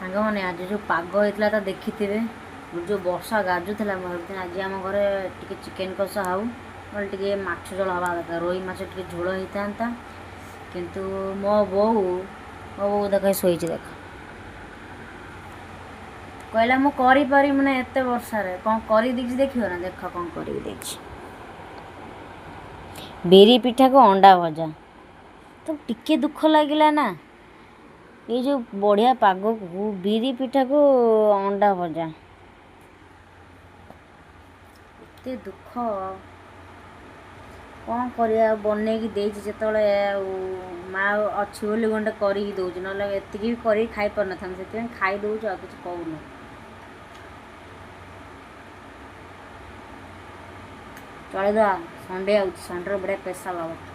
ସାଙ୍ଗମାନେ, ଆଜି ଯେଉଁ ପାଗ ହେଇଥିଲା ତ ଦେଖିଥିବେ, ଯେଉଁ ବର୍ଷା ଗାଜୁଥିଲା। ମୁଁ ଭାବିଥିଲି ଆଜି ଆମ ଘରେ ଟିକେ ଚିକେନ୍ କଷା ହେଉ, ନହେଲେ ଟିକେ ମାଛ ଝୋଳ ହେବା ଦରକାର, ରୋହି ମାଛ ଟିକେ ଝୋଳ ହେଇଥାନ୍ତା। କିନ୍ତୁ ମୋ ବୋଉ ଦେଖ ଶୋଇଛି ଦେଖ, କହିଲା ମୁଁ କରିପାରିବି ନା ଏତେ ବର୍ଷାରେ। କ'ଣ କରିଦେଇଛି ଦେଖିବ ନା, ଦେଖ କ'ଣ କରିକି ଦେଇଛି। ବିରି ପିଠାକୁ ଅଣ୍ଡା ଭଜା। ତ ଟିକେ ଦୁଃଖ ଲାଗିଲା ନା, ଏଇ ଯେଉଁ ବଢ଼ିଆ ପାଗକୁ ବିରି ପିଠାକୁ ଅଣ୍ଡା ଭଜା, ଏତେ ଦୁଃଖ। କ'ଣ କରିବା, ବନେଇକି ଦେଇଛି ଯେତେବେଳେ, ଆଉ ମା ଅଛି ବୋଲି ଗୋଟେ କରିକି ଦେଉଛି, ନହେଲେ ଏତିକି ବି କରିକି ଖାଇପାରୁନଥାନ୍ତି। ସେଥିପାଇଁ ଖାଇ ଦେଉଛୁ, ଆଉ କିଛି କହୁନୁ। ଚଳିଦେବା, ସଣ୍ଡେ ଆଉଛି, ସଣ୍ଡେରେ ବଢ଼ିଆ ସ୍ପେଶାଲ୍ ହେବ।